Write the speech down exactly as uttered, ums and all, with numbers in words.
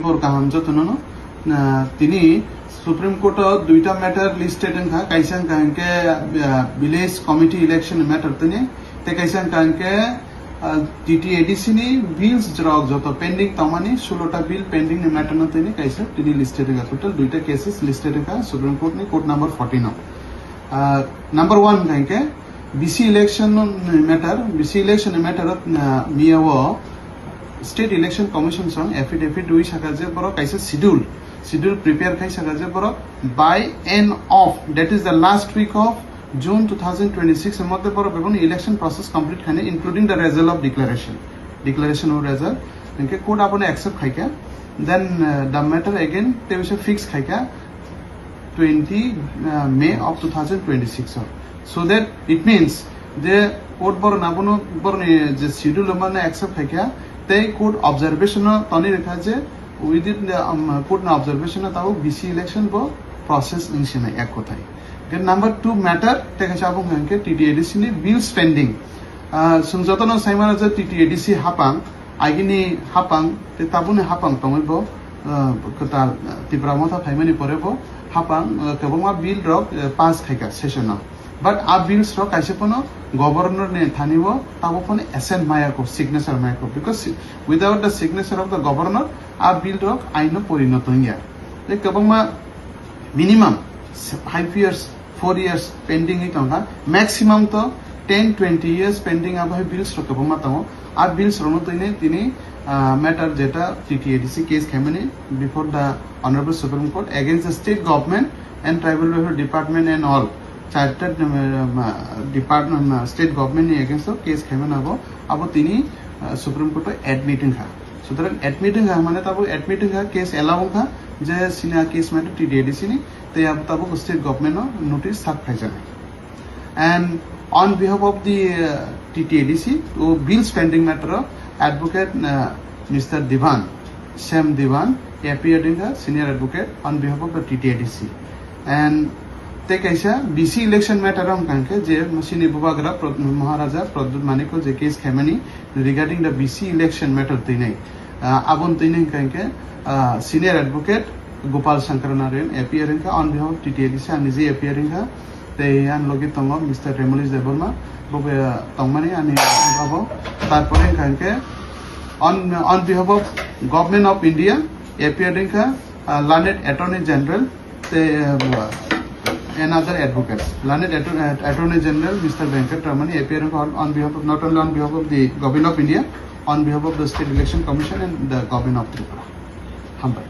Bor kaham jotono no, ah, tini Supreme Court o duita matter listed wngkha, kaisa wngkha hwnkhe, ah, village committee election matter tini, tei kaisa wngkha hwnkhe, ah, T T A D C ni bills rok joto pending tongmani, sulo ta bill pending ni matter no tini kaisa tini listed wngkha, total duita cases listed wngkha Supreme Court ni court number fourteen o. Ah, number one wngkha hwnkhe B C election ni matter, B C election ni matter o, ah, miya o State Election Commission song affidavit wi saka je borok kaisa schedule, schedule prepare khai saka je borok by end of, that is the last week of June two thousand twenty-six ni moddhe borok beboni election process complete khaina, including the result of declaration, declaration of result, hwnkhe court abono accept khaikha, then, uh, the matter again tei bisa fix khaikha twenty, uh, May of two thousand twenty-six o. So that it means je court borok abono borokni je schedule mano accept khaikha tei court observation o toni rikha je within the, um, court ni observation o tabuk B C election bo process wngsinai ek kothai. Then number two matter tei kaisa abo hwnkha hwnkhe T T A D C ni bills pending. Ah, chwng jotono saimano je T T A D C hapang, agini hapang tei tabukni hapang tongwi bo, ah, kwtal, ah, Tipra Motha phaimani pore bo hapang, ah, kwbangma bill rok, eh, pass khaikha session o. But a bills rok kaisa phano governor ni thani o tabuk phano assent maya kho, signature maya kho, because si-, without the signature of the governor a bill rok aino porinoto wngya. Tei kwbangma minimum five years, four years pending wi tongkha, maximum to ten twenty years pending abo hai bills rok kwbangma tongo. A bills rokno tini, tini, ah, matter jeta T T A D C case khaimani before the Honorable Supreme Court against the state government and tribal welfare department and all chartered, um, uh, department, uh, state government ni against o case khaimani abo, abo tini, uh, Supreme Court o admit wngkha. Sutrang admit wngkha mane tabuk admit wngkha, case allow wngkha, je sini a case matter T T A D C ni, tei abo tabuk state government no notice serve khaijaknai. And on behalf of the, uh, T T A D C, o bills pending matter o advocate, uh, Mister Divan, Sam Divan, appeared in the senior advocate on behalf of the T T A D C. And tei kaisa B C election matter o wngkha hwnkhe je sini bubagra Prod-, Maharaja Pradyut Manik o je case khaimani regarding the B C election matter twinai, ah, aboni twinai hwnkha hwnkhe, ah, senior advocate Gopal Shankar Narayan appear wngkha on behalf of T T A D C, ani je appear wngkha, tei ani logi tongo Mister Remolish Debbarma, bo be, ah, tongmani ani abo. Tarpore hwnkha hwnkhe on, on behalf of Government of India appear wngkha, ah, learned Attorney General, tei, ah, another advocates, learned Attor-, Attorney General Mister Venkatramani appear on, on behalf of, not only on behalf of the Government of India, on behalf of the State Election Commission and the Government of Tripura. Hambai.